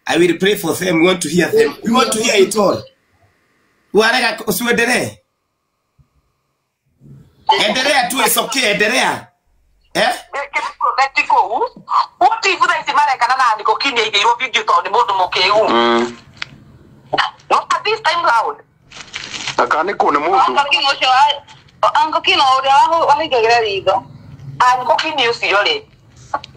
I will pray for them. We want to hear them. We want to hear it all. Warega usiendelee. Endelea tu, it's okay, endelea. Eh? Protect kũu ũtibu thaa ici marekana na Aniko Kini aigĩirwo video tondũ nĩ mũndũ mũkĩgu. No at this time round. Na kana nĩ kũ nĩ mũndũ. Uncle Kino ũcio Uncle Kino ũrĩa wahingagĩra ritho. Aniko Kini ũcio rĩ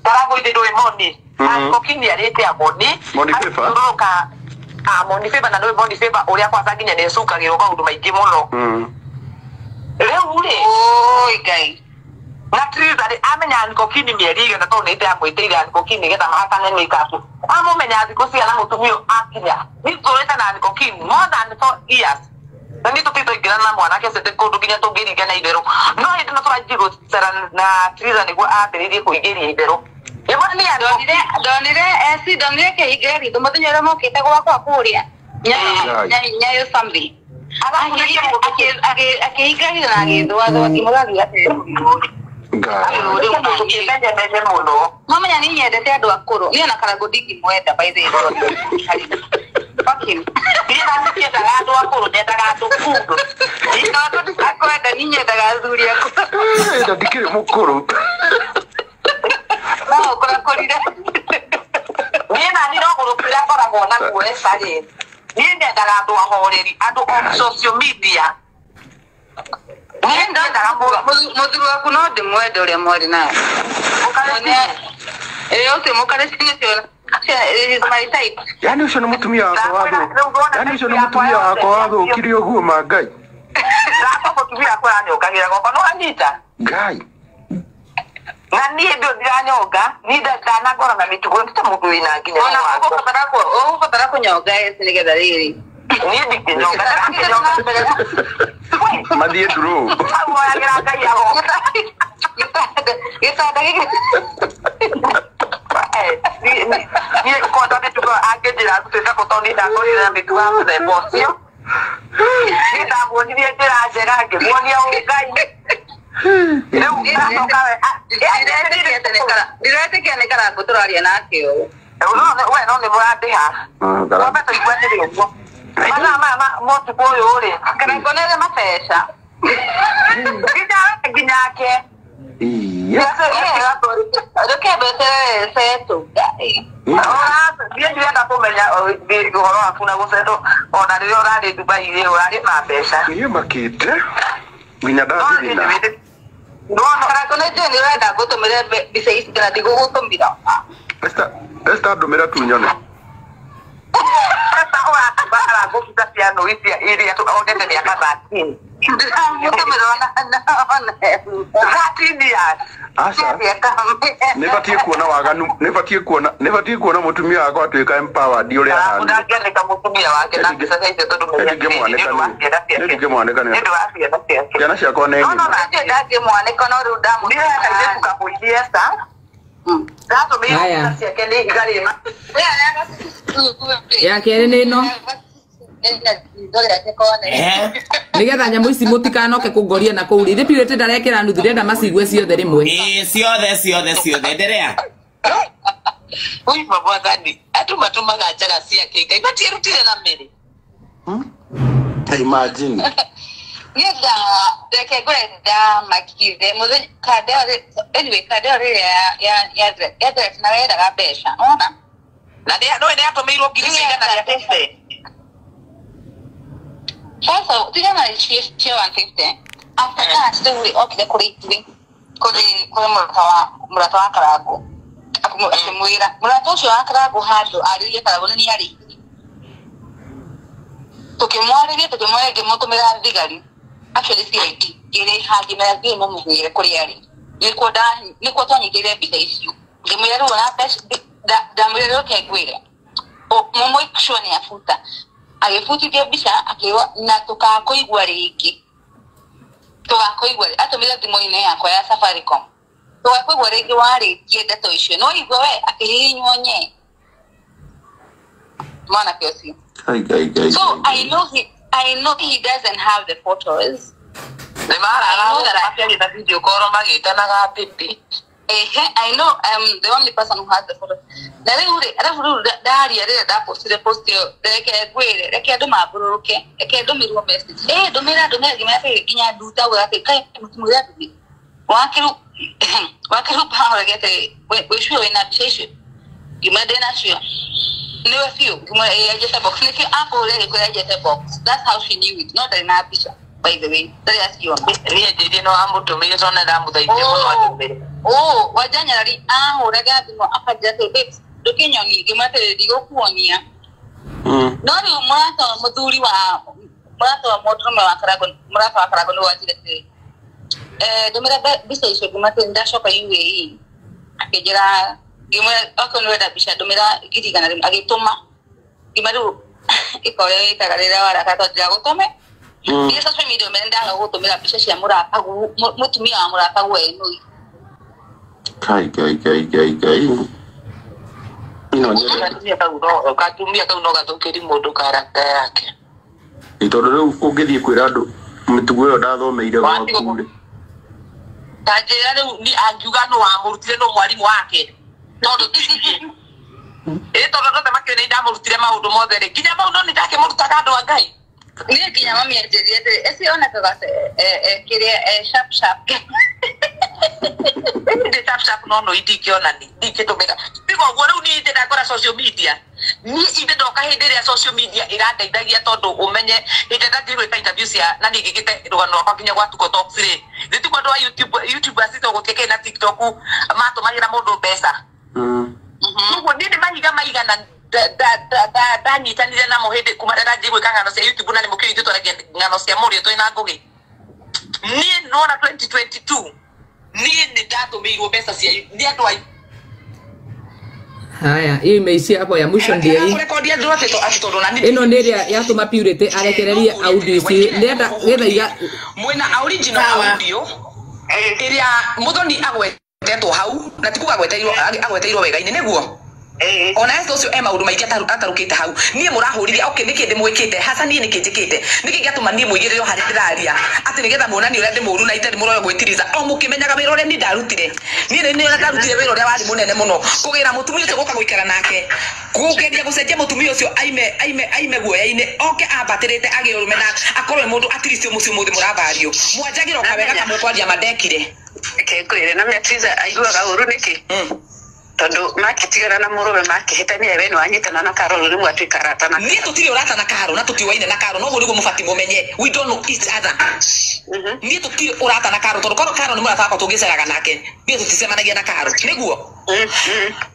ndaragũithĩ ndũĩ Moni. Aniko Kini arĩte Moni. Moni Favor. Agĩthiũrũrũka Moni Favor na nĩũĩ Moni Favor ũrĩa kwanza nginya nĩ ĩcukagĩrwo maũndũ maingĩ mũno. Rĩu rĩ. Oi Ngai. Na Triza rĩ amenya Aniko Kini mĩeri igana tondũ nĩ ndamwĩtĩire Aniko Kini nĩgetha mahatane makeup. Amũmenya thikũ cigana mũtumia ũyũ akinya. Niĩ tũrĩte na Aniko Kini more than 4 years. Na nĩ tũtĩte twaingĩrana na mwanake ũcio kũndũ nginya tũngĩringana itherũ. No hĩndĩ ĩno tũranjie gũcera na Triza nĩguo ambĩrĩirie kũingĩria itherũ. Ndonire eci ndonire kĩhingĩra ritho mũthenya ũrĩa mokĩte gwakwa kũrĩa Nyayo something. Akĩhinga ritho na agĩthũathũa akĩmũragia atĩrĩ. Mamenya ni nyendete andũ akũrũ. Niĩ ona Karangũ ndingĩmwenda by the way. Fuck him. Niĩ ndiendaga andũ akũrũ, nyendaga andũ kũndũ. Tondũ ndikakwenda, niĩ nyendaga athuri akũrũ. Na ndikĩrĩ mũkũrũ. No ũkũrakũrire. Niĩ nani no gũrũkĩra ngoragwo naguo Esa-rĩ. Niĩ nyendaga andũ ahoreri, andũ on social media. Mũthuri waku no ndĩmwende ũrĩa mwarĩ nake. Ũcio mũkarĩci ũcio is my type. Yaani ũcio nĩ mũtumia wakwa wathũ. Yaani ũcio nĩ mũtumia wakwa wathũkirie ũguo ma Ngai. Ndakwa mũtumia wakwa aranyongagĩra gwakwa no anyita. Ngai. Na niĩ ndio ndiranyonga, niĩ ndanangora na mĩtugo nĩ ta mũndũ wĩna nginya. Ona ũgũbatara kũnyonga eci nĩgetha rĩrĩ. Niĩ ndingĩnyonga, ndingĩnyonga. Mathiĩ ndurũ. Hau woyagĩra Ngai aho. Gĩtanda gĩkĩ. Niĩ kwanza mĩtugo angĩnjĩra arutĩte kũ tondũ niĩ ndakorire na mĩtugo ya mũthemba ũcio. Niĩ ndamuonirie njĩra njega ngĩmuonia ũngai. Rĩu ndacoka we Ndiretĩkia nĩ Karangũ tũraria nake ũũ. We no nĩ mũrandĩha. Twambe tũiguanĩre ũguo. Mathaa maya ma ũtukũ ũyũ rĩ. Karangũ nĩ arĩ mabeca. Nginya nginyake. Ndũkembecerere setũ. Niĩ ndirenda kũmenya ũhoro waku na gũcetwo ona rĩrĩa ũrarĩ Dubai rĩ ũrarĩ na mbeca. Niĩ makĩte nginya ndathirina. Karangũ nĩ njũĩ nĩ ũrenda ngũtũmĩre mbica ici na ndigũgũtũmĩra. Esther ndũmĩra tu nyone. Esther ũratũma Karangũ mbica cia nũi cia iria onete mĩaka 13. Ndĩramũtũmĩra ona 13 years. Aca. Nĩbatiĩ kuona waganu, nĩbatiĩ kuona, nĩbatiĩ kuona mũtumia wakwa atuĩka empowered ũrĩa ahana. Ndangĩanĩka mũtumia wake na mbica cia icio tondũ Nĩ ndingĩmwanĩka nĩ ndingĩmwanĩka nĩ ũndũ wa ciana ciake. Ciana ciakwa nĩ ng'ima. Ndangĩmwanĩka no rĩu ndamũtũmĩra. Ndĩrenda airĩtu kamũirie Esther. Ndatũmĩirwo mbica ciake nĩ ihiga rĩma. Ya kerĩ nĩ ĩno. Nĩgetha nyamũ ici mũtikanoke kũngoria na kũu rĩ Purity ndarekĩra nuthu ndĩrenda macigue ciothe rĩmwe. Ĩĩ ciothe ciothe ciothe endelea. Ui mwathani andũ matũmaga njaga ciake Ngai matierutire na mĩrĩ. Imagine. Niĩ reke ngwĩre ndamakire mũthenya kandeo anyway kandeo rĩrĩa ya dress na wendaga mbeca ona. Na nĩ atũmĩirwo ngiri igana rĩa 50. Sasa tigana cia 150 after that rĩu okire kũrĩ ithuĩ kũrĩ mũrata wa Karangũ akĩmwĩra mũrata ũcio wa Karangũ handũ arĩrie Karangũ nĩ arĩirie tũkĩmwarĩria tũkĩmwĩra ngĩmũtũmĩra thigari actually CID ĩrĩ ngĩmera thiĩ mũmũgĩre kũrĩa arĩ nĩkuo twanyitĩire mbica icio ngĩmwĩra rĩu ona mbeca ndamwĩra rĩu reke ngwĩre mũmake sure nĩ abuta agĩbutithia mbica akĩrwo na tũkakũigua rĩngĩ tũgakũigua atũmĩre thimũ-inĩ yakwa ya Safaricom tũgakũigua rĩngĩ warĩtie ndeto icio no igua we akĩhihinywo nye mwanake ũcio. So I know he doesn't have the photos. Nĩ mararahũra makĩaria na video call magĩtanaga pipi. Ehe, I know I'm the only person who has the photo. Na rĩu rĩ, arabu rĩu ndaria rĩrĩa ndapostire post ĩyo, reke ngwĩre, reke andũ mambũrũrũke, reke ndũmĩrwo message. Eh, ndũmĩra ndũmĩra ngĩmenya atĩ nginya nduta uga atĩ kai mũtimwĩre ndũmĩre. Wakiru wakiru pahora atĩ wĩ sure wĩna mbica icio? Ngĩmwĩra ndĩ nacio. Nĩwe biũ, ngĩmwĩra ĩĩ anjĩte box. Nĩkĩo akũrĩa gĩkũrĩa anjĩte box. That's how she knew it. No ndarĩ na mbica, by the way. Ndarĩ aciona. Niĩ njĩrie no amũtũmĩire tondũ nĩndamũthaithire mũno andũmĩre. Oh, wajanyarari ahũraga thimũ akanjĩra atĩ babes ndũkĩnyonie, ngĩmwĩra atĩrĩ ndigũkuonia. No rĩu mũrata wa mũthuri wa mũrata wa mũndũrũme wa Karangũ, mũrata wa Karangũ nĩwe wanjĩra atĩrĩ ndũmĩra mbica icio, ngĩmwĩra atĩrĩ nĩndacoka UAE. Akĩnjĩra ngĩmwĩra okorwo nĩũrenda mbica ndũmĩra 100,000, agĩtũma. Ngĩmwĩra rĩu ĩka ũrĩa wĩkaga rĩrĩa warakara tondũ ndiragũtũme. Niĩ social media mene ndaga gũtũmĩra mbica cia mũrataguo, mũtumia wa mũrataguo enũi. Kai kai kai kai kai. Ino nyende. Katumia kau no gathũkĩri mũndũ karata yake. Ĩ tondũ rĩu ũngĩthiĩ kwĩra andũ mĩtugo ĩyo ndathomeire gwaku rĩ. Ta njĩra rĩu ni angiuga nũ wamũrutire nũ mwarimũ wake. Tondũ ti ĩ tondũ andũ othe makĩũĩ nĩ ndamũrutire maũndũ mothe rĩ, nginya mau no nĩ ndakĩmũrutaga andũ a Ngai. Niĩ nginya mami anjĩrire atĩrĩ eci onekaga kĩrĩa sharp sharp. Ndĩ sharp sharp no no ndingĩonani ndingĩtũmĩra tiga ũguo. Rĩu niĩ ndakora social media, niĩ ithe ndoka hĩndĩ ĩrĩa social media ĩrandeithagia, tondũ ũmenye hĩndĩ ĩrĩa ndathiĩ gwĩka interview cia na niĩ ngĩkĩte rũgano rwakwa nginya gwa Tuko Talks rĩ, nĩ andũ a YouTube, YouTube acito gũtiĩkĩrĩ na TikTok matũmagĩra mũndũ mbeca. Ũguo niĩ nĩ mahiga maigana ndanyitanire namo hĩndĩ kuma rĩrĩa ndanjie gwĩka ng'ano cia YouTube, na nĩ mũkĩũĩ ithuĩ twaragia ng'ano cia mũrĩo twĩna Ngũgĩ. Niĩ nona 2022 niĩ nĩ ndatũmĩirwo mbeca cia nĩ andũ a Haya, hiyo imeishia hapo, ya mwisho ndio hii. Kurekodia andũ atĩ tondũ na Ĩno nĩ ĩrĩa yatũma Purity arekererie audio ici. Ndĩrenda getha iga mwena original Sawa. Audio ĩrĩa Muthoni agwetetwo hau na ti kuga agweteirwo wega-inĩ nĩguo ona Esther ũcio e maũndũ maingĩ atarũkĩte hau. Niĩ mũrahũrire, okay, nĩkĩ ndĩmwĩkĩte hasa, niĩ nĩkĩ njĩkĩte, nĩkĩ gĩatũma niĩ mũigĩrĩrwo harĩa ndĩraria atĩ nĩgetha muonanie ũrĩa ndĩ mũũru na itarĩ mũroyo gwĩtiriza o mũkĩmenyaga wĩra ũrĩa niĩ ndarutire. Niĩ nĩ nĩ ndarutire wĩra ũrĩa warĩ mũnene mũno kũgĩra mũtumia ũcio gũka gũikara nake, kũgeria gũcenjia mũtumia ũcio aime guoya-inĩ oke ambatĩrĩte agĩe ũrũme na akorwo nĩ mũndũ at least mũciĩ ũmũthĩ mũrathario mwanjagĩra o kawega kamwe kwaria mandekire. Reke ngwĩre na Beatrice aiguaga ũru nĩkĩ, tondũ makĩtigana na mũrũme makĩhĩtania, we nĩwanyitana na Carol, rĩu mwatuĩka arata na Niĩ tũtirĩ ũrata na Karo na tũtiũaine na Karo, noguo nĩguo mũbatiĩ mũmenye we don't know each other. Niĩ tũtirĩ ũrata na Karo tondũ korwo Karo nĩ mũrata wakwa tũngĩceraga nake, niĩ tũticemanagia na Karo nĩguo.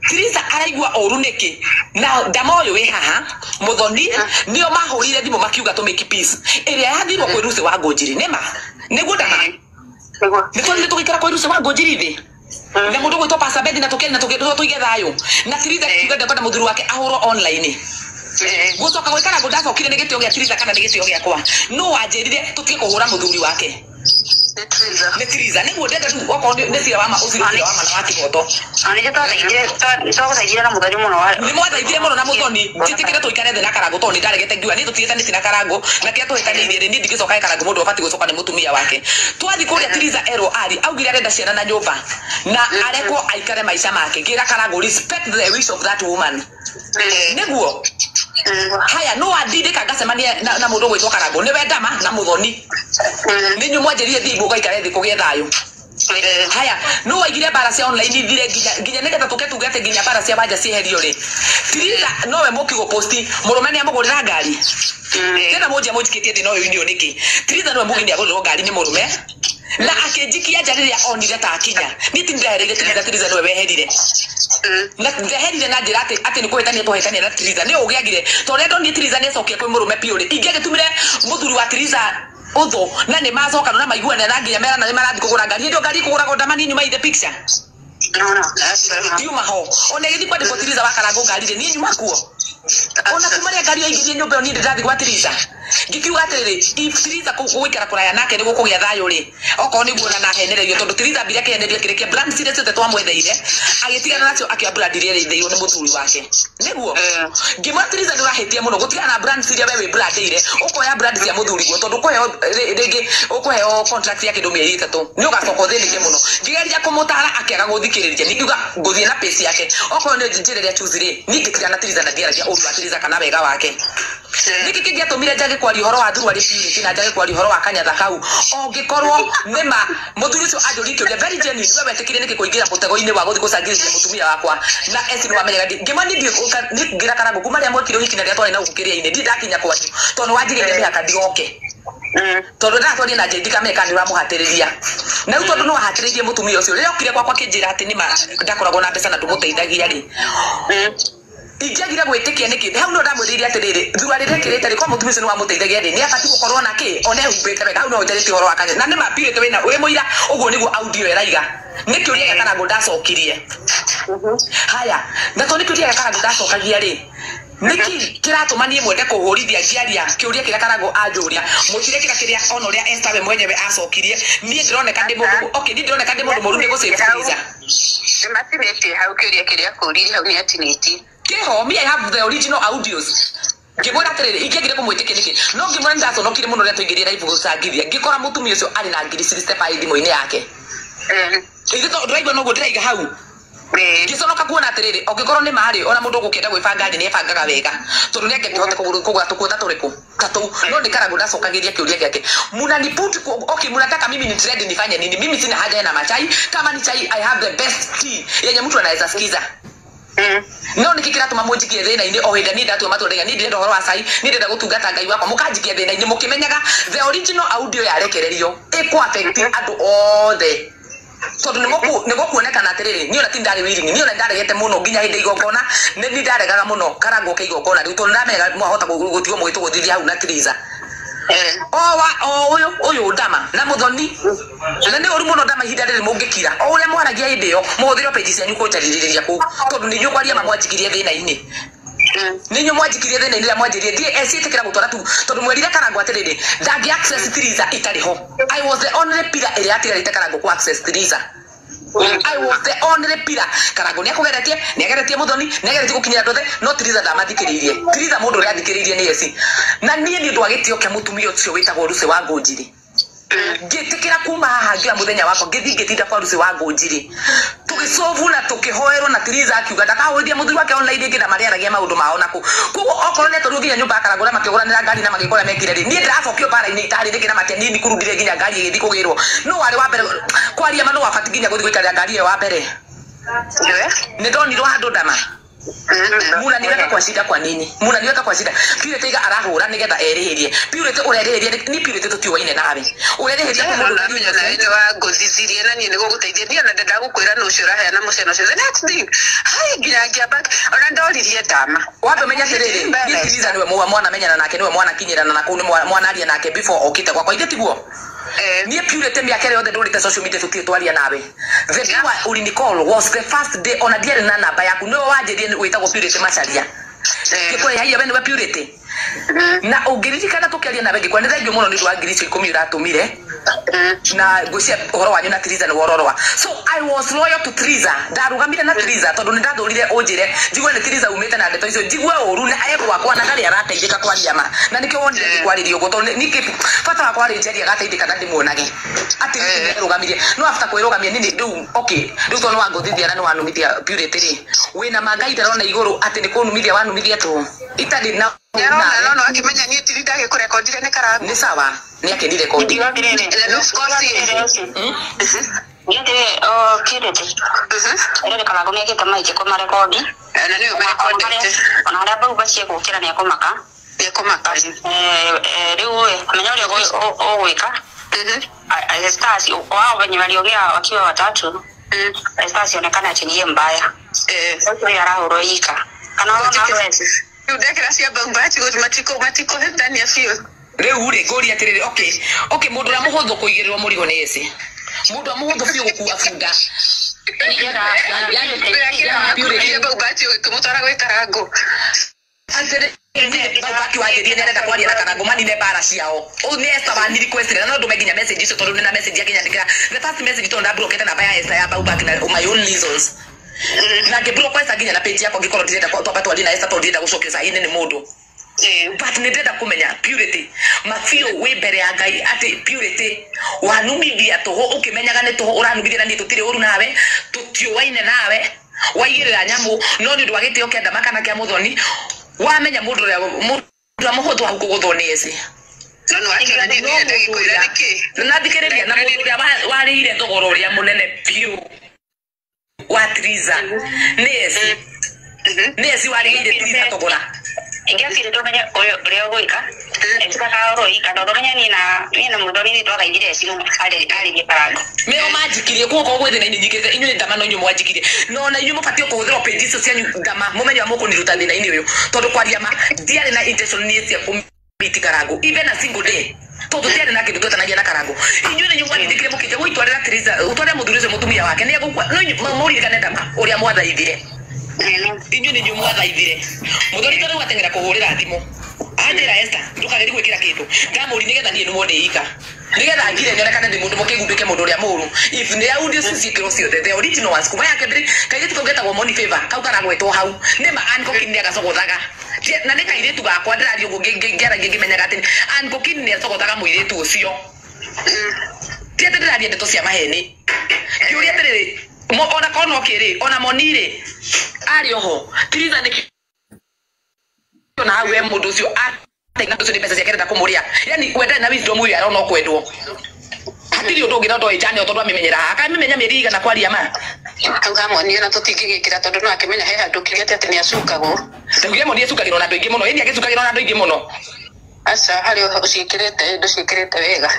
Teresa araigua ũru nĩkĩ na ndama ũyũ wĩ haha Muthoni nĩo mahũrire thimũ makiuga tũ make peace ĩrĩa yathirwo kwĩ Lucy wa Ngũnjiri nĩma nĩguo ndama. Nĩguo. Nĩ twathiire tũgĩikara kwĩ Lucy wa Ngũnjiri thĩ na mũndũ gwĩtwo Pastor Bethi na tũkĩaria na tũige thayũ na Teresa akiuga ndekwenda mũthuri wake ahũrwo online. Gũcoka gwĩkara ngũ ndacokire nĩ gĩtĩo gĩa Teresa kana nĩ gĩtĩo gĩakwa no wanjĩrire tũtige kũhũra mũthuri wake? Nĩ Teresa. Nĩ Teresa nĩguo ndenda rĩu okorwo nĩ cira wa ma ũcira cira wa ma na wa kĩhoto. Na nĩkĩo twagũthaithire na Mũthoni mũno Nĩ mwathaithire mũno na Mũthoni njĩtĩkĩre tũikare thĩ na Karangũ tondũ nĩ ndaregete ngiuga niĩ tũtiĩtanĩtie na Karangũ na kĩrĩa tũhĩtanĩirie rĩ, niĩ ndingĩcoka he Karangũ, mũndũ ũbatiĩ gũcoka nĩ mũtumia wake. Twathiĩ kũrĩa Teresa erwo ari augire arenda ciana na nyũmba na arekwo aikare maica make. Ngĩra Karangũ, respect the wish of that woman, nĩguo. Haya, no wandindĩka ngacemania na mũndũ ũgwĩtwo Karangũ nĩwe ndama na Mũthoni nĩ inyuĩ mwanjĩrire thiĩ mũgaikare thĩ kũgĩe thayũ. Haya, no waigire mbara cia online ithire nginya nĩgetha tũke tuge atĩ nginya mbara cia wanja cieherio rĩ, Teresa nowe mũki gũposti mũrũme nĩ amũgũrĩra ngari tena mũnjia mũnjikĩtie thĩ no ũyũ nĩkĩ. Teresa nowe mũgeni agũrĩrwo ngari nĩ mũrũme na akĩnjikia nja rĩrĩa onire ta akinya. Niĩ ti ndehereire Teresa, Teresa nĩwe weherire na ndeherire na njĩra atĩ nĩ kũhĩtania twahĩtania na Teresa nĩ ũgĩagire tondũ rĩrĩa ndonire Teresa nĩ acokia kwĩ mũrũme biũ rĩ, ingĩagĩtumire mũthuri wa Teresa ũthũ na nĩ macokana na maiguana na nginya merana nĩ marathiĩ kũgũra ngari, hĩndĩ ĩyo ngari ĩkũgũragwo ndama niĩ nyuma in the picture. No, that's Ndiuma ho ona ĩgĩthiĩ kwandĩkwo Teresa wa Karangũ ngari rĩ, niĩ nyuma kuo ona kuma rĩa ngari yaingĩrie nyũmba ĩyo niĩ ndĩrathiĩ gwa Teresa. Ngikiuga atiriri if Tiriza gũikara kũraya nake nĩguo kũgĩa thayũ rĩ okorwo nĩguo na nahenererio tondũ Tiriza ambire akĩhenereria kĩrĩa kĩa brand ciria ciothe twamwetheire agĩtigana nacio akĩoya brand iria ĩrĩitheirwo nĩ mũthuri wake nĩguo ngĩmwĩra Tiriza nĩ ũrahĩtia mũno gũtigana na brand ciria we wĩ brandĩire ũkoya brand cia mũthuri guo tondũ ũkũheo rĩngĩ ũkũheo contract ya kĩndũ mĩeri 3 nĩ ũgacoka ũthĩnĩke mũno ngĩgeria kũmũtara akĩaga gũthikĩrĩria ngiuga ngũthiĩ na pace yake okorwo nĩ njĩra ĩrĩa choose rĩ niĩ ngĩtigana na Tiriza na ndiaragia ũru wa Tiriza kana wega wake niki kĩngĩatũmire njage kwaria ũhoro wa thuruarĩ Purity na njage kwaria ũhoro wa kanyatha kau ũngĩkorwo nĩma mũthuri ũcio anjũrie kĩũria very genuine we wetĩkire nĩkĩ kũingĩra mũtego-inĩ wa gũthiĩ gũcangĩrĩria mũtumia wakwa na eci nĩ wamenyaga ngĩmwa niĩ ngĩra Karangũ kuma rĩrĩa mwekire ũhiki na rĩrĩa twarĩ na gũkũ kĩrĩa-inĩ ndirĩ ndakinya kwanyu tondũ nĩ wanjigĩire mĩhaka ndigoke tondũ ndatwarie na njĩra ndikamenya kana nĩ ũramũhatĩrĩria na rĩu tondũ nĩ wahatĩrĩirie mũtumia ũcio rĩrĩa okire gwakwa akĩnjĩra atĩ nĩma ndakoragwo na mbeca na ndũmũteithagia rĩ ingĩagire gwĩtĩkia nĩkĩ hau no ndamwĩrĩire atĩrĩrĩ thura rĩrĩa ekĩrĩte rĩ kwa mũtumia ũcio nĩ wamũteithagia rĩ nĩ abatiĩ gũkorwo na kĩ ona ehumbĩte wega hau no njarĩtie ũhoro wa kanya na nĩma Purity wĩna wĩ mũira ũguo nĩguo audio ĩraiga nĩ kĩũria gĩa Karangũ ndacokirie haya na tondũ nĩ kĩũria gĩa Karangũ ndacokagia rĩ nĩkĩ kĩratũma niĩ mwende kũhũrithia ngĩaria kĩũria kĩrĩa Karangũ anjũria mũtirekĩra kĩrĩa ona ũrĩa Esther we mwenyewe acokirie niĩ ndĩroneka ndĩ mũndũ okay niĩ ndĩroneka ndĩ mũndũ mũru nĩ gũsave Tiriza nĩmatinĩtie hau kĩũria kĩrĩa akũririe hau nĩatinĩtie kĩho me I have the original audios ngĩmwĩra atĩrĩrĩ ingĩagire kũmwĩtĩkia nĩkĩ no ngĩmwĩra nĩndaconokire mũno rĩrĩa twaingĩrire live gũcangithia ngĩkora mũtumia ũcio arĩ na ngiri 65 thimũ-inĩ yake ithuĩ tondũ ndĩraigua noguo ndĩraiga hau ngĩconoka kuona atĩrĩrĩ ũngĩkorwo nĩ marĩ ona mũndũ ũgũkĩenda gwĩbanga rĩ nĩebangaga wega tondũ nĩangĩakĩhota kũgũra tũkuo ta tũrĩkũ ta tũu no nĩ Karangũ ndacokagĩria kĩũria gĩake munaniput okay mnataka mimi ni trend nifanye nini mimi sina haja na machai kama ni chai I have the best tea yenye mtu anaweza sikiza no nĩkĩ kĩratũma mũnjikie thĩna-inĩ o hĩndĩ niĩ ndatua matua ndaiga niĩ ndĩrenda ũhoro wa cai niĩ ndĩrenda gũtungata Ngai wakwa mũkanjikia thĩna-inĩ mũkĩmenyaga the original audio yarekererio ĩkũ affect andũ othe tondũ nĩgũkuonekana atĩrĩrĩ niĩ ona ti ndarĩ willing niĩ ona nĩndaregete mũno nginya hĩndĩ igongona nĩ ndaregaga mũno Karangũ oke igongona rĩu tondũ nĩndamenyaga mwahota gũtigwo mũgĩtũgũthithia hau na Tiriza o ũyũ ũyũ Ndama na Mũthoni na nĩ ũru mũno Ndama ihinda rĩrĩ mũngĩkira o ũrĩa mwaragia hĩndĩ ĩyo mũhũthĩre page cianyu kũnjarĩrĩria kũu tondũ nĩ inyuĩ kwaria ma mwanjikirie thĩna-inĩ nĩ inyuĩ mwanjikirie thĩna-inĩ rĩrĩa mwanjĩrire ndiĩ eciĩtĩkĩra gũtwara tu tondũ mwerire Karangũ atĩrĩrĩ ndangĩ access Tiriza itarĩ ho I was the only pillar ĩrĩa yatigarĩte Karangũ kũ access Tiriza I was the only pillar Karangũ nĩakũgeretie nĩageretie Mũthoni nĩageretie gũkinyĩra andũ othe no Tiriza ndamathikĩrĩirie Tiriza mũndũ ũrĩa athikĩrĩirie nĩ eci na niĩ nĩ ũndũ wa gĩtĩo kĩa mũtumia ũcio wĩtagwo Lucy wa Ngũnjiri ngĩtĩkĩra kuma haha ngĩoya mũthenya wakwa ngĩthiĩ ngĩtinda kwa Lucy wa Ngũnjiri tũgĩcovu na tũkĩhoerwo na Tiriza akiuga ndakahũrithia mũthuri wake online rĩngĩ na marĩaragia maũndũ mao nakũ koguo okorwo nĩatwarirwo nginya nyũmba ya Karangũ na makĩgũranĩra ngari na magĩkora mekire rĩ niĩ ndĩracokio mbara-inĩ itarĩ rĩngĩ na matia niĩ nikurundire nginya ngari ĩgĩthiĩ kũgĩrwo no warĩ wa mbere kwaria ma no wabati nginya gũthiĩ gũikarĩra ngari ĩyo wa mbere nĩ ndonirwo handũ Ndama munaniweka kwa shida kwa nini munaniweka kwa shida Purity iga arahũra nĩgetha erĩhĩrie Purity ũrerĩhĩria ni Purity tũtiũaine nawe ũrerĩhĩria kwĩ mũndũ ũramenya nawe nĩ wangũthithirie na niĩ nĩgũgũteithia niĩ ona ndenda gũkwĩra nũ ũcio ũraheana mũcene ũcio the next thing hai nginya ngĩamba ona ndoririe Ndama wambe ũmenye atĩrĩrĩ niĩ Tiriza nĩwe mwana menyana nake nĩwe mwana kinyĩrana na kũu nĩ mwana aria nake before okĩte gwakwa ithe tiguo niĩ Purity mĩaka ĩrĩa yothe ndũrĩte social media tũtirĩ twaria nawe the day wa ulinicall was the first day ona ndiarĩ na namba yaku nĩwe wanjĩrie wĩtagwo Purity Macharia ngĩkũhe haiya we nĩwe Purity na ũngĩririkana tũkĩaria nawe ngĩkwĩra nĩ thengiũ mũno nĩ ũndũ wa ngiri icio 10 ũratũmire na ngwĩciria ũhoro wanyu na Tiriza nĩ wororoa so I was loyal to Tiriza ndarũgamire na Tiriza tondũ nĩ ndathũrire ũnjĩre njigue nĩ Tiriza umĩte na ndeto icio njigue ũru na e gwakwa na ndarĩ arateithĩka kwaria ma na nĩkĩo wonire ngĩkwarĩria ũguo tondũ ningĩ bata wakwa warĩ njarie agateithĩka na ndĩmuonage atĩ nĩ nĩrũgamirie no after kwĩrũgamia nini rĩu okay rĩu tondũ nĩ wangũthithia na nĩ wanumithia Purity rĩ wĩna ma Ngai ndarona igũrũ atĩ nĩ kũnumithia wanumithia tũhũ itarĩ na nĩarona no no akĩmenya niĩ tiri ndagĩkũrekondire nĩ Karangũ nĩ sawa nĩ akĩnirekondi and of course Purity rĩrĩ Karangũ nĩekĩte maingĩ kũmarekondi na nĩwe ũmarekondete ona harĩa mbau bacie gũkĩra nĩekũmaka nĩekũmaka rĩu ĩ menya ũrĩa ũgwĩka Esther wao wenye waliongea wakiwa watatu Esther asionekane ati niye mbaya ũcio arahũrwo ika kana wona rĩu ndekĩra cia mbau matikũhĩtania biũ rĩu rĩ ngũria atĩrĩrĩ okay okay mũndũ ũrĩa mũhũthũ kũigĩrĩrwo mũrigo nĩ eci mũndũ ũrĩa mũhũthũ biũ gũkua bunda Ndekĩra mbau ũkĩmũtwara gwĩ Karangũ atĩrĩrĩ Baki wanjĩrie nĩarenda kwaria na Karangũ manine mbara ciao. Ũũ nĩ Esther wani request na no ndũme nginya message icio tondũ nĩ na message akĩnyandĩkĩra. The first message tondũ ndabrokete namba ya Esther ya Baubaki na my own reasons. Na ngĩblock Esther nginya na page yakwa ngĩkorwo ndirenda twamba twarie na Esther tondũ ndirenda gũcokio sahi-inĩ nĩ mũndũ. But nĩ ndĩrenda kũmenya Purity mabiũ wĩ mbere ya Ngai atĩ Purity wanumithia tũhũ ũkĩmenyaga nĩ tũhũ ũranumithia na niĩ tũtirĩ ũru nawe tũtiũaine nawe waigĩrĩra nyamũ no nĩ ũndũ wa gĩtĩo kĩa ndama kana kĩa mũthoni wamenya mũndũ ũrĩa mũhũthũ hau kũgũthwo nĩ eci na thikĩrĩria na mũndũ ũrĩa warĩire thogora ũrĩa mũnene biũ wa Triza nĩ eci nĩ eci warĩire Triza thogora. Ingĩakire ndũmenye ũrĩa ũgwĩka ĩtikakaroroi kana ũmenye niĩ na mũthoni nĩ twathaithire eci arĩrie Karangũ. Mĩo manjikirie kuo gwĩ thĩna-inĩ nyingĩrĩte inyuĩ ndama no inyuĩ mwanjikirie no na inyuĩ mũbatiĩ kũhũthĩra page icio cianyu ndama mũmenye ũrĩa mũkũniruta thĩna-inĩ ũyũ tondũ kwaria ma ndiarĩ na intention niĩ cia kũmiti Karangũ even a single day tondũ tiarĩ na kĩndũ twetanagia na Karangũ inyuĩ nĩ inyuĩ mwandindĩkire mũkĩnja gũitwarĩra Triza ũtwarĩre mũthuri ũcio mũtumia wake nĩ egũkua no inyuĩ mũririkane ndama ũrĩa mwathaithire inyuĩ nĩ inyuĩ mwathaithire mũthoni ta rĩu ateng'era kũhũrĩra thimũ anjĩra Esther ndũkagerie gwĩkĩra kĩndũ ndamũri nĩgetha niĩ nĩmwo ndĩika nĩgetha ngire nyonekane ndĩ mũndũ mũkĩgu nduĩke mũndũ ũrĩa mũũru if nĩ audio ciĩkĩrwo ciothe the original ones kuma yake mbere kairĩtu kau getagwo Money Favor kau karagwetwo hau nĩ ma Ann Kokin nĩagacogothaga na nĩ kairĩtu gakwa ndĩraria ũguo ngĩaragia ngĩmenyaga atĩ Ann Kokin nĩacogothaga mũirĩtu ũcio ti atĩ ndĩraria ndeto cia maheni kĩũria atĩrĩrĩ ona korwo no kĩrĩ ona Moni rĩ arĩ oho Triza nĩ na hau we mũndũ ũcio na ũcio nĩ mbeca ciake arenda kũmũrĩa yani we ndarĩ na wisdom ũyũ arona kwendwo hatirĩ ũndũ ũngĩ no ndoĩ njane tondũ amĩmenyera haha akamĩmenya mĩeri igana kwaria ma Kau ga Moni ona tũtingĩgĩkĩra tondũ no akĩmenya he handũ kĩrĩa atĩ nĩ acukagwo. Ndaugire Moni acukagĩrwo na andũ aingĩ mũno ĩni agĩcukagĩrwo na andũ aingĩ mũno. Aca harĩ ũciĩkĩrĩte ndũciĩkĩrĩte wega.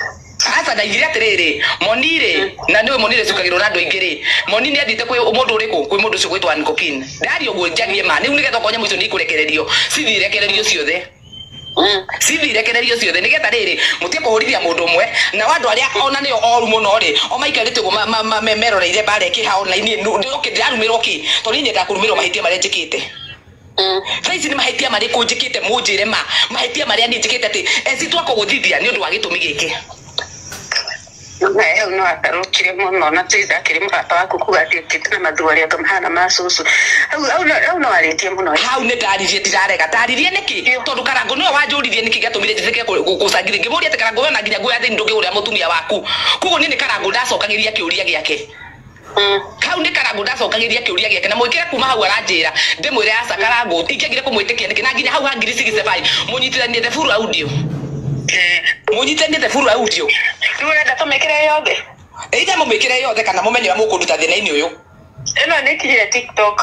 Aca ndaigire atĩrĩrĩ Moni rĩ na nĩwe Moni rĩcukagĩrwo na andũ aingĩ rĩ Moni nĩ athiĩte kwĩ mũndũ ũrĩkũ kwĩ mũndũ ũcio gwĩtwo Ann Kokin ndaria ũguo njarie ma rĩu nĩgetha okorwo nyamũ icio nĩ ikũrekererio cithiĩ irekererio ciothe cithi irekererio ciothe nĩgetha rĩrĩ mũtige kũhũrithia mũndũ ũmwe na andũ arĩa ona nĩo oru mũno rĩ o maikarĩte ũguo meroreire mbara ĩkĩha online ndĩrarumĩrwo kĩ tondũ niĩ nyendaga kũrumĩrwo mahĩtia marĩa njĩkĩte. Thaa ici nĩ mahĩtia marĩkũ njĩkĩte mũnjĩre ma mahĩtia marĩa niĩ njĩkĩte atĩ eci twakũgũthithia nĩ ũndũ wa gĩtũmi gĩkĩ. Hau no atarũkire mũno na Triza akĩrĩ mũrata waku kuga atĩ ũkĩte na mathuarĩ andũ mahana ma cũcũ hau no arĩtie mũno. Hau nĩ ndaririe ndirarega ndaririe nĩkĩ tondũ Karangũ nĩwe wanjũririe nĩkĩ gĩatũmire njĩtĩkĩre gũcangithia ngĩmũria atĩ Karangũ we ona nginya nguo ya thĩinĩ ndũngĩgũrĩra mũtumia waku koguo niĩ nĩ Karangũ ndacokagĩria kĩũria gĩake. Hau nĩ Karangũ ndacokagĩria kĩũria gĩake na mwĩkĩre kuma hau aranjĩra ndĩmwĩre aca Karangũ ingĩagire kũmwĩtĩkia nĩkĩ na nginya hau ha 65 mũnyitithanie the full audio mũnyitithanie the full audio. Rĩu ũrenda tũmĩkĩre yothe? Either mũmĩkĩre yothe kana mũmenye ũrĩa mũkũnduta thĩna-inĩ ũyũ. Ĩno nĩ ĩkinyire TikTok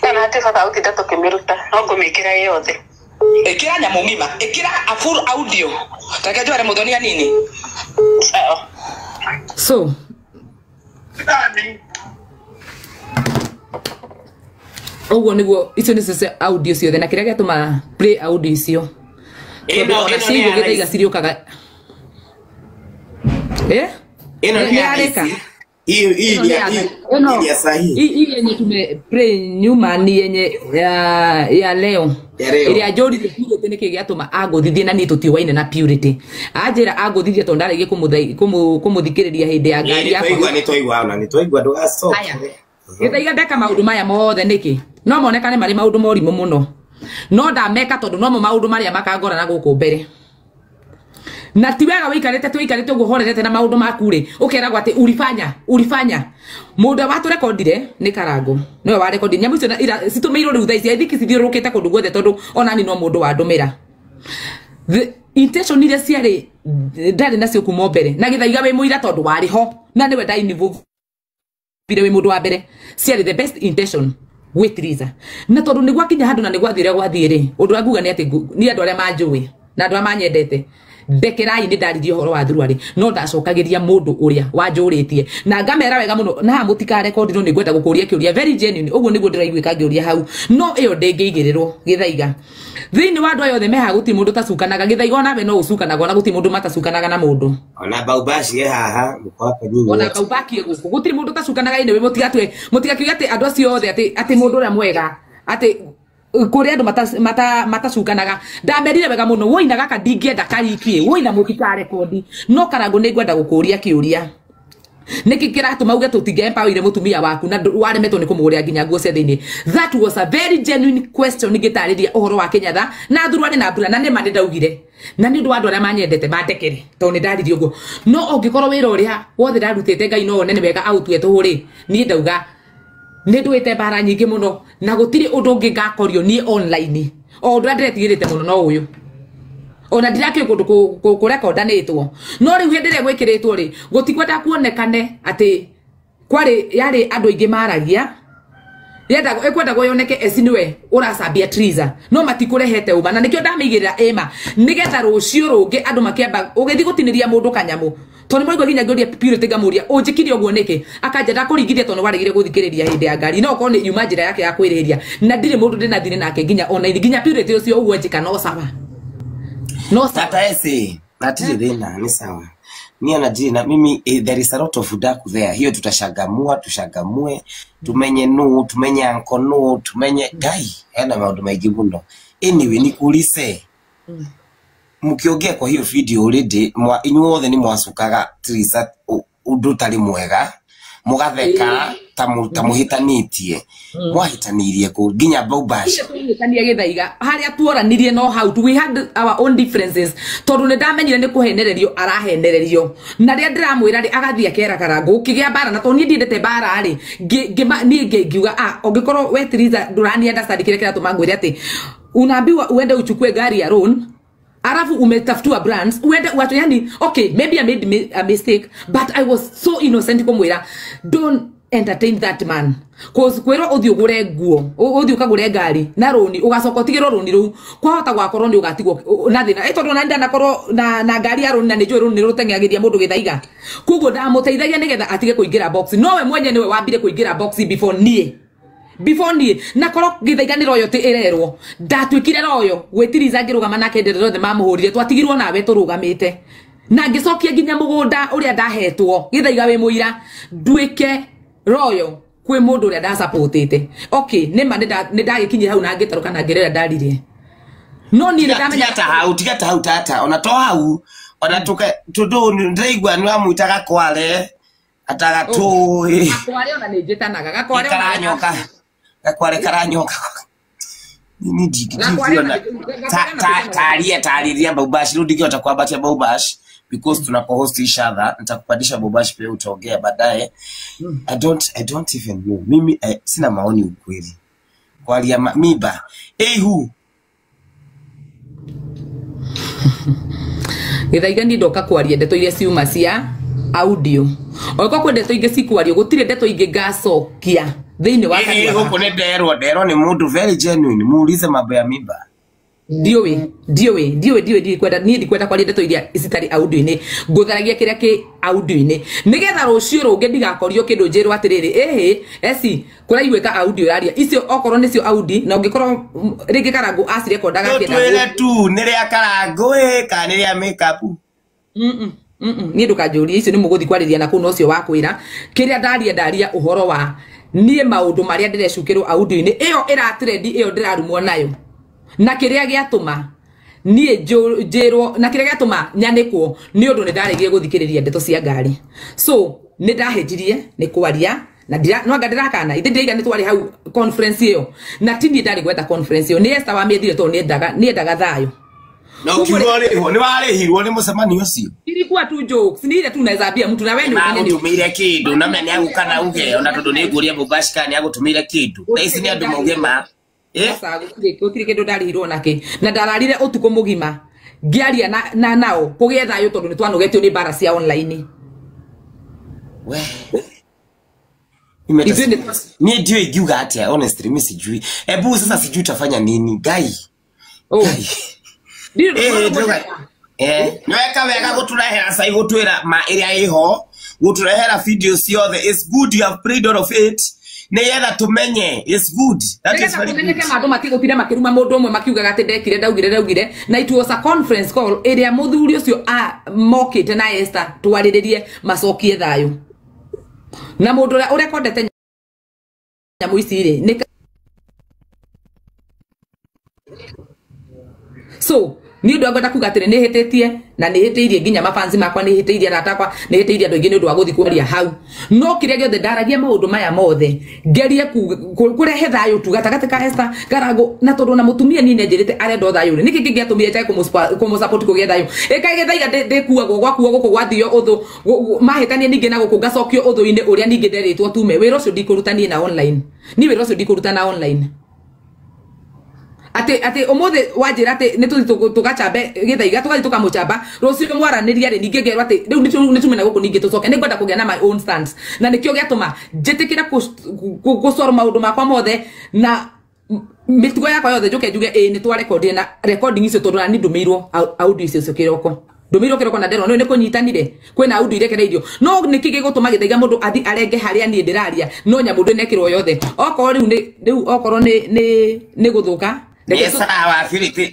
kana hatirĩ bata gũtinda tũkĩmĩruta no ngũmĩkĩra yothe. Ĩkĩra nyamũ ng'ima ĩkĩra a full audio reke njware mũthoni hanini. Sawa. So ũguo nĩguo icio nĩcio audio ciothe na kĩrĩa gĩatũma play audio icio ĩno ona nĩ ya cigũ gĩthaiga cirĩũkaga ĩno nĩ ya Nĩ hii ni ya sahihi. Hii yenye tume play nyuma ni yenye ya leo. Ĩrĩa njũririe Purity nĩkĩ gĩatũma angũthithie na niĩ tũtiũaine na Purity. Anjĩra angũthithie tondũ ndaregire kũmũthikĩrĩria hĩndĩ ya ngari yakwa. Nĩ twaigua ona nĩ twaigua ndũgacoke. Gĩthaiga ndeka maũndũ maya mothe nĩkĩ? No monekane marĩ maũndũ morimũ mũno. No ndameka tondũ nomo maũndũ marĩa makangora na gũkũ mbere. Na ti wega wĩikarĩte tũikarĩte ũguo horerete na maũndũ maku rĩ ũkeragwo atĩ ulifanya mũndũ watũrekondire nĩ Karangũ nĩwe warekondire nyamũ icio citũmĩirwo rĩu thaa ici I think cithiũrũrũkĩte kũndũ guothe tondũ ona ni no mũndũ wandũmĩra. The intention iria ciarĩ ndarĩ nacio kuma mbere na Gĩthaiga wĩ mũira tondũ warĩ ho na nĩwe ndainvolve wĩ mũndũ wa mbere ciarĩ the best intention gwĩ Triza na tondũ nĩ gwakinya handũ na nĩ gwathiĩ ũrĩa gwathiĩ rĩ ũndũ ũrĩa nguga nĩ atĩ nĩ andũ arĩa manjũĩ na andũ arĩa manyendete ndekerai nĩ ndaririe ũhoro wa thuruarĩ no ndacokagĩria mũndũ ũrĩa wanjũrĩtie na ngamera wega mũno na haha mũtikarekondirwo nĩ ngwenda gũkũria kĩũria very genuine ũguo nĩguo ndĩraiguĩka ngĩũria hau no ĩyo ndĩngĩigĩrĩrwo Gĩthaiga thĩinĩ wa andũ aya othe mehaha gũtirĩ mũndũ ũtacukanaga Gĩthaiga onawe no ũcukanaga ona gũtirĩ mũndũ matacukanaga na mũndũ ona Baubashi e haha mũko hapa nyinyi ona Baubaki gũkũ gũtirĩ mũndũ ũtacukanaga anyway mũtigakiuge atĩ andũ acio othe atĩ mũndũ ũrĩa mwega atĩ kuri andu matacukanaga ndamerire wega muno woina gaka ndingĩenda karikie woina mũtikarekondi no Karangu nĩ ngwenda gũkũria kĩũria niki kiratuma uge tutinge empower mutumia waku na waremetwo ni kumugurira nginya nguo cia thiini. That was a very genuine question ngitariria uhoro wa Kenyatha na thurwani na mbura na nĩ ma nĩ ndaugire na nĩ ũndũ wa andũ arĩa manyendete mandekere tondũ nĩ ndaririe ũguo no ũngĩkorwo wĩra ũrĩa wothe ndarutĩte Ngai no one nĩ wega aũtue tũhũ rĩ niĩ ndauga nĩ ndũĩte mbara nyingĩ mũno na gũtirĩ ũndũ ũngĩ ngakorio niĩ online o ũndũ ũrĩa ndĩretigĩrĩte mũno no ũyũ ona ndirakĩ kundu kurekondanĩtwo no rĩu hĩndĩ ĩrĩa gwĩkĩrĩtwo rĩ gũtikwenda kuonekane atĩ kwarĩ yarĩ andũ aingĩ maragia ĩkwendagwo yoneke eci nĩwe ũracambia Triza no matikũrehete ũma na nĩkĩo ndamĩigĩrĩra ĩma nĩgetha rũciũ rũngĩ andũ makĩamba ũgĩthiĩ gũtinĩria mũndũ kanyamũ tondũ nĩmũraigua nginya ngĩũria Purity ngamũria ũnjĩkire ũguo nĩkĩ akanja ndakũringithia tondũ nĩwaregire gũthikĩrĩria hĩndĩ ya ngari no okorwo nĩ yuma njĩra yake ya kwĩrĩhĩria na ndirĩ mũndũ ndĩ na thirĩ nake nginya online nginya Purity ũcio ũguo njĩka no sawa. No, tata ese natiri thina ni sawa. Ni anajiri na mimi there is a lot of udaku there. Hiyo tutashagamua, tushagamue, tumenye nu, tumenye anko nu, tumenye gai. Hena maundu maingi muno. Anyway nikuulize. Mkiongea kwa hiyo video already inyuothe ni mwacukaga Triza undu tari mwega. Mugatheka ta muhitanitie. Mwahitanirie ku nginya Baubash. Twahitania githaiga haria tuoranirie no how we had our own differences tondu ni ndamenyire ni kuhenererio arahenererio na ria ndiramwira ri agathie akera Karangu kigia mbara na tondu ni ndiendete mbara ri ni ngiuga ah ungikorwo we Triza ndurani understand kire kiratuma ngwire ati unaambiwa uende uchukue gari ya loan alafu umetafutiwa brands uende watu yani okay maybe I made a mistake but I was so innocent kumwira don't entertain that man cause kwirwo uthi ugure nguo uthi ukagure ngari na roni ugacoka utigirwo roni ruu kwahota gwakorwo ni ugatigwo na thina tondu na ndanakorwo na ngari ya roni na ni njũĩ roni ruteng'agĩria mũndũ gĩthaiga koguo ndamũteithagia nĩgetha atige kũingĩra box nowe mwenye niwe wambire kũingĩra box before niĩ na korwo gĩthaiga nĩ royalty ĩrerwo ndatuĩkire royo gwĩtiriza ngĩrũgama nake ndĩrĩ rothe mamũhũrire twatigirwo nawe tũrũgamĩte na ngĩcokia nginya mũgũnda ũrĩa ndahetwo gĩthaiga wĩ mũira nduĩke royo kwĩ mũndũ ũrĩa ndasapotĩte. Okay nĩma nĩ ndagĩkinyire hau na ngĩtarũka na ngĩrĩra ndaririe no niĩ nĩ ndamenya tiga ta hau tata ona to hau ona tuke tondũ ndĩraigua nĩ wamwĩta Gakware atagatũĩ Gakware ona nĩ njĩtanaga Gakware ona karanyoka Gakware karanyoka ni ndingĩona taria Baubash rĩu ndingĩhota kwambatia Baubash because tunapo-host each other nitakupandisha Baubash pia utaongea baadaye. I don't even know mimi sina maoni ukweli kwaria miba ehu githaiga ni ndoka kwaria ndeto iria ciuma cia audio oiko kwĩ ndeto ingĩ cikwario gũtirĩ ndeto ingĩ ngacokia thĩinĩ wa kanua huko nĩ nderwo nĩ mũndũ very genuine muulize mambo ya mimba ndiũĩ ndikwenda niĩ ndikwenda kwaria ndeto iria citarĩ audio-inĩ ngũtharagia kĩrĩa kĩ audio-inĩ nĩgetha rũciũ rũngĩ ndigakorio kĩndũ njĩrwo atĩrĩrĩ ĩhĩ eci kũraiguĩka audio yaria icio okorwo nĩcio audi na ũngĩkorwo rĩngĩ Karangu acirekondaga akĩenda twĩre tu nĩ rĩa Karangu ĩ kana nĩ rĩa makeup niĩ ndũkanjũrie icio nĩ mũgũthiĩ kwarĩria na kũu na ũcio wa kwĩra kĩrĩa ndaria ũhoro wa niĩ maũndũ marĩa ndĩrecukĩrwo audio-inĩ ĩyo ĩratrendi ĩyo ndĩrarumwo nayo na kĩrĩa gĩatũma niĩ njĩrwo na kĩrĩa gĩatũma nyanĩkwo nĩ ũndũ nĩ ndaregire gũthikĩrĩria ndeto cia ngari so nĩ ndahĩtirie nĩ kwaria na no anga ndĩrakana ithe ndĩraiga nĩ twarĩ hau conference ĩyo na ti niĩ ndarĩ gwetha conference ĩyo nĩ Esther wamĩethire tondũ nĩendaga thayũ na ukiuga ũrĩhwo nĩ warĩhirwo nĩ mũcemanio ũcio ilikuwa tu jokes ni ile tu naweza ambia mtu na wewe ni agũtũmĩire kĩndũ na menya nĩagũka na uge ona tondũ nĩ ngũria Baubash kana nĩagũtũmĩire kĩndũ thaa ici nĩ andũ mauge ma gũtirĩ kĩndũ ndarĩhirwo nake na ndararire ũtukũ mũgima ngĩaria na nao kũgĩe thayũ tondũ nĩ twanogetio nĩ mbara cia online we niĩ ndiũĩ ingiuga atĩa honestly mimi sijui ebu sasa sijui utafanya nini Ngai Nĩweka wega gũtũrehera cai gũtwĩra ma ĩrĩa ĩho gũtũrehera video ciothe. It's good you have prayed all of it nĩgetha tũmenye. It's good, that is very good. Nĩgetha andũ matigũtire makĩruma mũndũ ũmwe makiugaga atĩ ndekire ndaugire na it was a conference call ĩrĩa mũthuri ũcio mokĩte na Esther twarĩrĩrie macokie thayũ na mũndũ ũrĩa ũrekondete nyamũ ici rĩ nĩ So ni undu ngwenda kuga atiri ni hititie na ni hitiirie nginya mafansi makwa ni hitiirie arata akwa ni hitiirie andu aingi ni undu wa guthi kwaria hau no kiria giothe ndaragia maundu maya mothe ngerie kurehe thayu tu gatagati ka Esther Karango na tondu na mutumia ni nenjirite arenda thayu niki kingiatumire njage kumu support kugia thayu ikaigethaiga ndikuagwo gwakuo guku gwathio uthu mahitanie ningi na guku ngacokio uthu-ini uria ningi nderitwo tume wira ucio ndikuruta nie na online ni wira ucio ndikuruta na online ati ati umuthi wanjira ati ni tuthi tugacambe githaiga tugathi tukamucamba rucio mwaraniria ri ningi ngerwo ati riu ni tume na guku ningi tucoke ni ngwenda kugia na my own stance na nikio giatuma njitikira gucoro maundu makwa mothe na mitugo yakwa yothe njuke njuge ĩ ni twarekondire na recording icio tondu na ni ndumiirwo audio icio kiroko ndumiirwo kiroko na nderwo ni kunyitanire kwina audio irekereirio no niki gigutuma githaiga mundu athi arenge haria nie ndiraria no nyamu ndinekirwo yothe okorwo riu ni riu okorwo ni guthuka. Yes, sawa.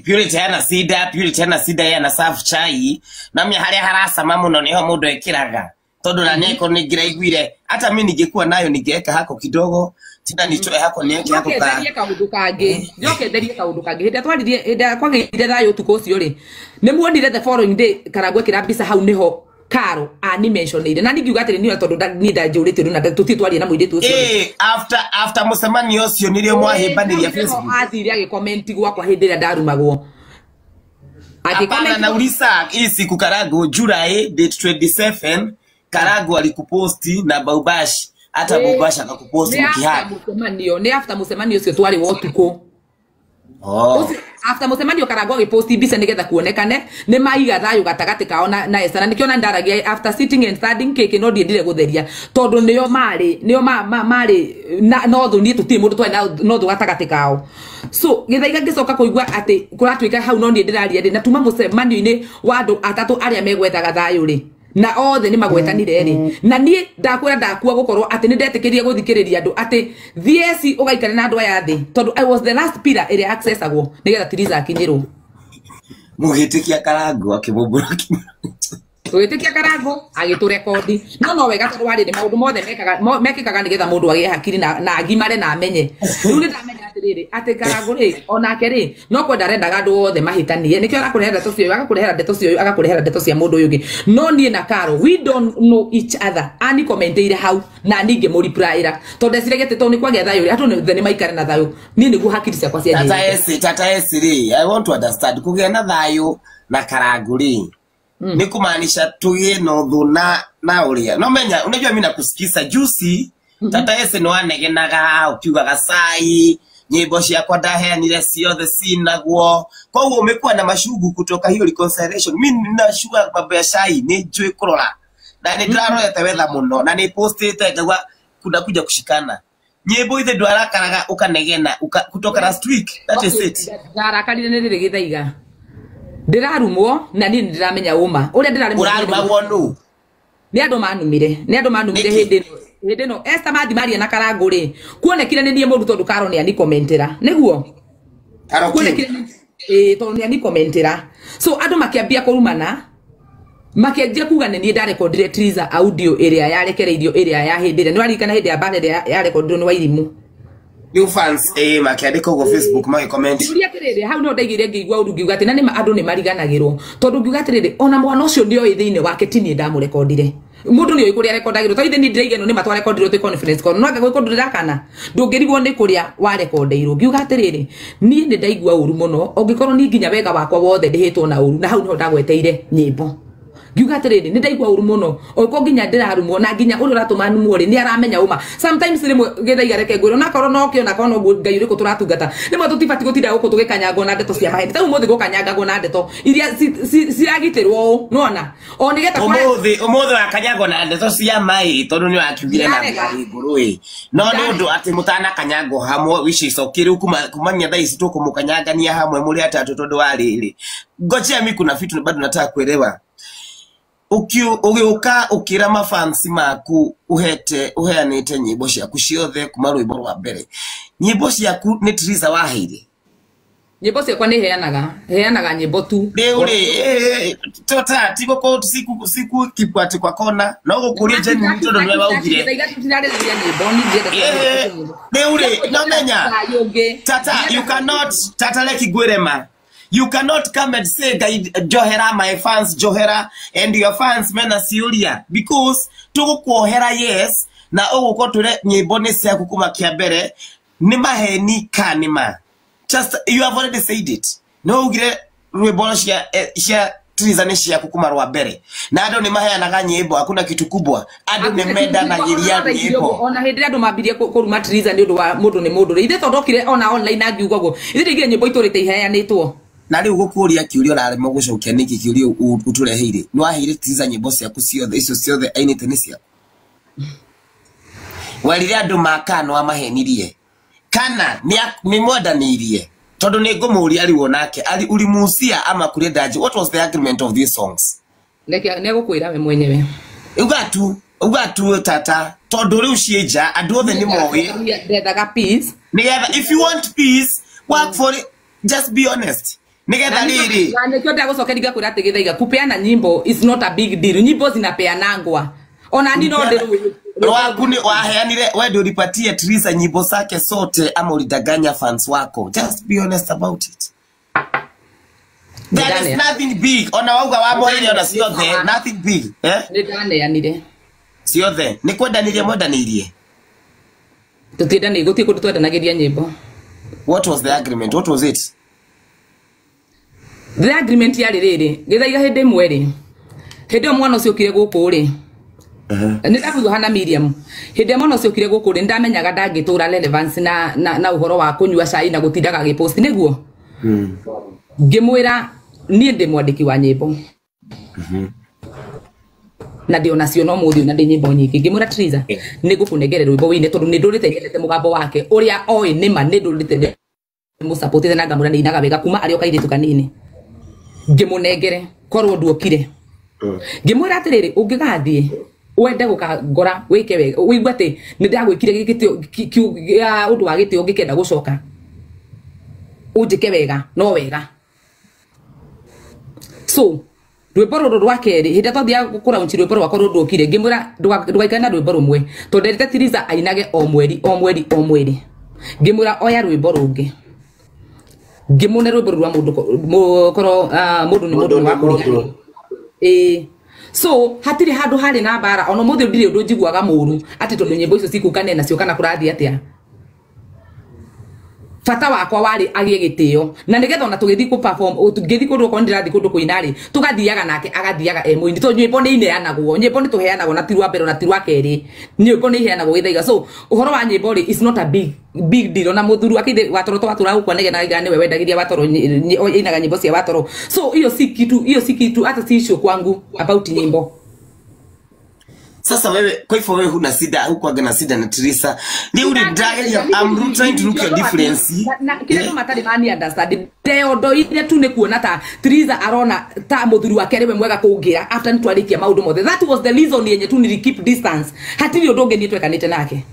Purity hana sida, Purity hana sida, yeye anaserve chai. Na mimi haria harasama muno niho mundu ekiraga. Tondu na nyeko ningiraiguire. Hata mimi ningekuwa nayo ningeweka hako kidogo, tena nitoe hako niweke hako ka. Njoke kaundu kangi. Njoke nderie kaundu kangi. Hĩndĩ twaririe hĩndĩ kwagĩire thayo ũtukũ ũcio rĩ. Nĩ muonire the following day Karangũ ekĩra mbica hau niho Karo ani mentionire. Na ningiuga atĩrĩ niĩ tondu niĩ ndanjũrĩte na tũtirĩ twaria na mũirĩtu ũcio. After mũcemanio ũcio nĩrĩo mwahĩmbanĩria Facebook. Athire agĩcomment gwakwa hĩndĩ ĩrĩa ndarumagwo. Hapana, nauliza hii siku Karangu July date 27 Karangu alikuposti na Baubash, hata Baubash akakuposti mkihaki. Nĩ after mũcemanio ũcio twarĩ wa ũtukũ. Oh. After mucemanio Karangu agiposti mbica nigetha kuonekane ni maiga thayu gatagati kao na Esther na nikiona ndaragia after sitting and standing kiki no ndiendire gutheria tondu nio mari nio mari no thu ni tutiri mundu twari no thu gatagati kao so githaiga ngicoka kuigua ati kuratuika hau no nie ndiraria na tuma mucemanio-ini wa andu atatu aria megwethaga thayu ri na othe ni magwetanire ri na nie ndakwira ndakua gukorwo ati ni ndetikirie guthikiriria andu ati thieci ugaikare na andu aya thi tondu I was the last pillar ĩrĩa accessagwo nigetha Tiriza akinyirwo mugitikia Karangu akimumbura tugitikia Karangu agiturekondi no wega tondu wari ni maundu mothe mekaga mekikaga nigetha mundu agie hakiri na agimare na amenye riu ni ndamenya atiriri ati Karangu ri onake ri no kwenda arendaga andu othe mahitanie nikio arakurehera ndeto cio agakurehera ndeto cio agakurehera ndeto cia mundu uyu ungi no nie na Karo we don't know each other ani commenteire hau na ningi mu replyira tondu ndeciragia ati tondu ni kwagia thayu atu ni maikare na thayu nie niguo hakiri ciakwa cia tata esi ri I want to understand kugia na thayu na Karangu ri ni kumaanisha tugie no thuna na uria no menya unajua mimi nakusikiza juicy tata ese no anegenaga ukiugaga sai nyimbo ciakwa ndaheanire ciothe cinagwo koguo umekuwa na mashugu kutoka hiyo reconciliation. Mimi ninashua mambo ya shai ni njui kurora na ni ndirarorete wetha muno na ni postite ngauga kuna kuja kushikana nyimbo ithe ndwarakaraga ukanegena kutoka last week that is it. Ndarakarire ni riri githaiga ndirarumwo na ni ndiramenya uma uria ndirarumwo urarumagwo nu ni andu manumire ni andu manumire hindi ino Esther mathi maria na Karangu ri kuonekire ni nie mundu tondu Karo ni ani commentera niguo kuonekire tondu ni ani commentera so andu makiambia kurumana makianjia kuga ni nie ndarekondire Triza audio ĩrĩa yarekereirio ĩrĩa ya hĩndĩ ĩrĩa nĩwaririkana hĩndĩ ya mbara ĩrĩa yarekondirwo nĩ Wairimu new fans makiandika ugo Facebook magicomment Ngiuria atiriri hau no ndaigire ngĩigua ũru ngiuga atĩ na nĩ andũ nĩ mariganagĩrwo tondũ ngiuga atiriri ona mwana ũcio nĩoĩ thĩinĩ wake ti niĩ ndamũrekondire mũndũ nĩoĩ kũrĩa arekondagĩrwo tondũ ithe niĩ ndĩraiga ĩno nĩ ma twarekondirwo twĩ conference call no anga gwĩ kũndũ ndĩrakana ndũngĩrigwo nĩ kũrĩa warekondeirwo ngiuga atiriri niĩ nĩ ndaigua ũru mũno ũngĩkorwo niĩ nginya wega wakwa wothe ndĩhĩtwo na ũru na hau nĩho ndagweteire nyĩmbo ngiuga atiriri ni ndaigua uru muno oko nginya ndirarumwo na nginya uri uratuma numwo ri ni aramenya uma sometimes rimwe githaiga reke ngwirwo na korwo no kio na korwo no ngai uriku turatungata rimwe tutibati gutinda guku tugikanyangwo na ndeto cia maheni ta umuthi gukanyangagwo na ndeto iria ciragitirwo uu nona o nigetha umuthi wakanyangwo na ndeto cia mai tondu ni wakiugire na nguru ĩ no ni undu ati mutanakanyangwo hamwe which is okay riu kumania thaa ici tukumukanyangania hamwe muri atatu tondu wa riri ngojea mi kuna vitu bado nataka kuelewa. Ugiuka ukira mafansi maku uhete uheanite nyimbo ciaku ciothe kuma rwimbo rwa mbere nyimbo ciaku ni Triza waheire Nyĩmbo ciakwa nĩ heanaga nyĩmbo tu. Rĩu rĩ tota tigo ko siku kipwati kwa kona no gũkũria genuine tondũ nĩwe waugire. Rĩu rĩ no menya tata you cannot tata reki ngwĩre you cannot come and say Johera my fans Johera and your fans mena ciũria because tũgũkuohera yes na ũgũkorwo twĩre nyĩmbo nĩ ciaku kuma kĩa mbere nĩ maheni ka nĩ ma. Just you have already said it. No ugire rwimbo cia Triza nĩ ciaku kuma rwa mbere. Na andũ nĩ maheanaga nyĩmbo hakuna kitu kubwa. Andũ nĩ mendanagiria nyĩmbo. Ona hĩndĩ ĩrĩa andũ mambirie kũruma Triza nĩ ũndũ wa mũndũ nĩ mũndũ. Ithe tondũ okire ona online angiuga ũguo. Ithe ndĩigire nyĩmbo itũrĩte iheanĩtwo. Na rĩu gũkũria kĩũria ũraremwo gũcokia nĩkĩ kĩũria ũtũreheire. Nĩ waheire Triza nyĩmbo ciaku ciothe icio ciothe ainĩte nĩ ciaku. Werire andũ maka nĩ wamahenirie. Kana ni mwendanĩirie tondu ni ngũmũria rĩu onake ali ulimuusia ama kũrĩ what was the agreement of these songs? Reke nĩegũkwĩra we mwenyewe. Uga tu tata tondu rĩu ciĩ nja andũ othe nĩ moĩ. Ndethaga peace. Nĩgetha if you want peace work for it, just be honest. Nĩgetha rĩrĩ na nĩkĩo ndagũcokeria ngakwĩra atĩ Gĩthaiga kupeana nyimbo is not a big deal. Nyimbo zinapeanangwa. Ona ni no ndĩrĩ Rwaku ni waheanire wewe ndio ulipatie Triza nyimbo zake sote ama ulidanganya fans wako? Just be honest about it. There is nothing big. Ona wauga wamoire ona ciothe nothing big. Eh? Nĩ ndaneanire. Ciothe nĩ kwendanirie mwendanirie. Tũtiendanirie gũtirĩ kũndũ twendanagĩria nyĩmbo. What was the agreement? What was it? The agreement yarĩ rĩrĩ Gĩthaiga hĩndĩ ĩmwe rĩ hĩndĩ ĩyo mwana ũcio okire gũkũ rĩ nĩ ndakũigua hana Miriam hĩndĩ ĩrĩa mwana ũcio okire gũkũ rĩ nĩndamenyaga ndangĩtũra relevance na ũhoro wa kũnyua cai na gũtindaga agĩpost nĩguo ngĩmwĩra niĩ ndĩ mwandĩki wa nyĩmbo na ndĩ onacio no mũthĩ na ndĩ nyĩmbo nyingĩ ngĩmwĩra Triza nĩ ngũkũnengere rwĩmbo wĩine tondũ nĩ ndũrĩte nyendete mũgambo wake ũrĩa oĩ nĩma nĩ ndũrĩte mũsapotete na ngamwĩra nĩ ainaga wega kuma arĩ o kairĩtu kanini ngĩmũnengere korwo nduokire ngĩmwĩra atĩrĩrĩ ũngĩgathiĩ wende gũkangora wĩke wega ũigue atĩ nĩ ndagwĩkire gĩtĩo ũndũ wa gĩtĩo ngĩkenda gũcoka ũnjĩke wega no wega. So rwĩmbo rũrũ rwa kerĩ hĩndĩ ĩrĩa twathiaga kũraunchi rwĩmbo rwakwa rũrũ ndũkire ngĩmwĩra ndũgaikare na rwĩmbo rũmwe tondũ nderĩte Triza ainage o mweri o mweri o mweri ngĩmwĩra oya rwĩmbo rũngĩ ngĩmũne rwĩmbo rũrũ rwa mũndũ korwo mũndũ nĩ mũndũ wa kũriganĩrwo. Ĩĩ. So hatirĩ handũ harĩ na mbara ona mũthĩ ndirĩ ũndũ njiguaga mũru atĩ tondũ nyĩmbo icio cikũngane nacio kana kũrathiĩ atĩa. Bata wakwa warĩ agĩe gĩtĩo na nĩgetha ona tũgĩthiĩ kũ perform tũngĩthiĩ kũndũ okorwo nĩndĩrathiĩ kũndũ kũina rĩ tũgathiaga nake agathiaga e mũini tondũ nyĩmbo nĩ ineanagwo nyĩmbo nĩ tũheanagwo na ti rwa mbere na ti rwa kerĩ nyĩmbo nĩ iheanagwo Gĩthaiga. So ũhoro wa nyĩmbo rĩ is not a big deal ona mũthuri akithe watoro twatũraga gũkũ anegena nĩwe wendagĩria watoro ainaga nyĩmbo cia watoro. So hiyo si kitu hata si issue kwangu about nyimbo. Sasa wewe kwa hivyo wewe huna sida huko na sida na Triza. Ni uri I'm trying to look at difference. Na kile ndo matari mani understand. Ndeondoire tu ni kuona ta Triza arona ta muthuri wake riwe mwega kungira after nitwarikia maundu mothe. That was the reason yenye tu nili keep distance. Hatiri undu ungi nie twekanite nake.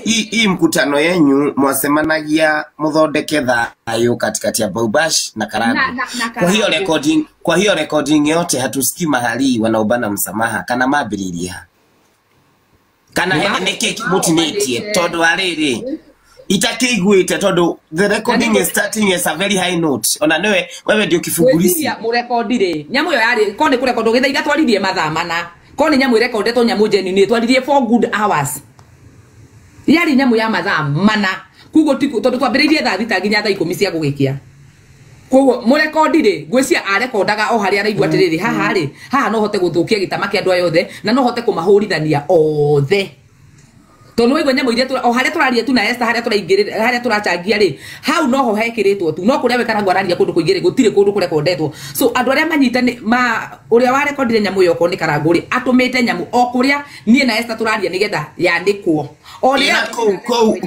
Hii mkutano yenyu mwasemanagia muthondeke thayo katikati ya Baubash na Karangu. Kwa hiyo recording yote hatusikii mahali wanaobana msamaha kana mabiriria. Kana niki mutinitie tondu ariri itakiguite tondu the recording is starting as a very high note. Ona niwe wewe ndio kifungurisi. Murekondire nyamu yo yari ko ni kurekondo Gĩthaiga twaririe mathaa mana ko ni nyamu irekondetwo nyamu genuine twaririe 4 good hours. Yari nyamu ya mathaa mana kugo tondu twambiririe thaa 6 nginya thaa 10 cia gugikia koguo murekondi ri ngwĩciria arekondaga o harĩa araigua atĩrĩrĩ haha rĩ haha no hote gũthũkia gĩtama kĩa andũ aya othe na no hote kũmahũrithania othe tondu waigua nyamũ iria o harĩa tũraria tu na Esther harĩa tũraingĩrĩra harĩa tũrachangia rĩ hau noho hekĩrĩtwo tu no kũrĩa we Karangũ araria kũndũ kũingĩ rĩ gũtirĩ kũndũ kũrekondetwo. So andũ arĩa manyitani ma ũrĩa warekondire nyamũ ĩyo okorwo nĩ Karangũ rĩ atũmĩte nyamũ o kũrĩa niĩ na Esther tũraria nĩgetha yanĩkwo o rĩrĩa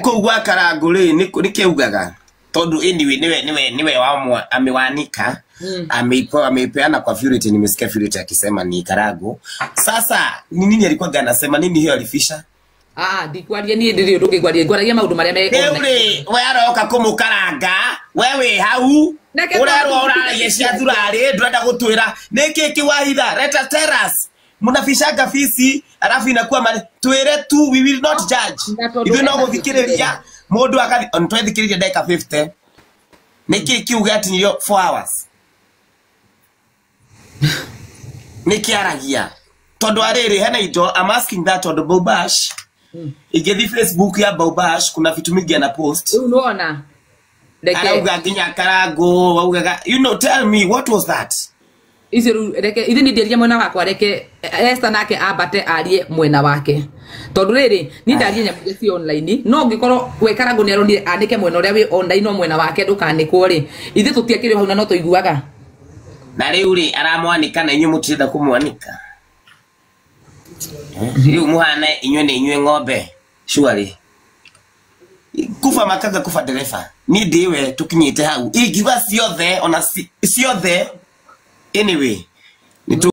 kũu gwa Karangũ rĩ nĩ kĩugaga tondu anyway niwe waamua amewanika. Ameipeana kwa Purity. Nimesikia Purity akisema ni Karangũ. Sasa ni nini alikuwa anasema nini hiyo alifisha? Ah, ndikwaria niĩ ndĩrĩ ũndũ ũngĩ ngwaragia maũndũ marĩa me Rĩu rĩ, we aroka kũmũkaranga, we wĩ hau, Reke ũrerwo tondũ- ũraragia cia thurarĩ, ndũrenda gũtwĩra nĩkĩ kĩwahitha. Let us tell us. Mnafishanga fisi alafu inakuwa mali. Twĩre tu, we will not judge. Na tondũ Ithuĩ no ena gũthikĩrĩria mũndũ akathi on twethikĩrĩria ndagĩka 50. Nĩkĩ kĩu gĩatinyirio 4 hours? Nĩkĩ aragia? Tondũ arĩrĩ hena indo, I'm asking that tondũ Baubash ingĩthi Facebook ya Baubash kuna vitu mingi ana post Rĩu nĩwona reke arauga nginya karango augaga, you know, tell me what was that. Icio rĩu reke ithe niĩ ndiaria mwena wakwa, reke Esther nake ambate arie mwena wake, tondũ rĩrĩ niĩ ndarie nyamũ iria ci online, no ũngĩkorwo we Karangũ nĩ aronire anĩke mwena ũrĩa wĩ online no mwena wake ndũkanĩkwo rĩ, ithuĩ tũtiakĩrĩ hau na no tũiguaga. Na rĩu rĩ aramwanika na inyuĩ mũtirenda kũmwanika. Rĩu mũhana inyuĩ nĩ inyuĩ ng'ombe surely kuba makaga kuba ndereba niĩ ndĩwe tũkinyĩte hau ingiuga ciothe ona ciothe anyway nĩ.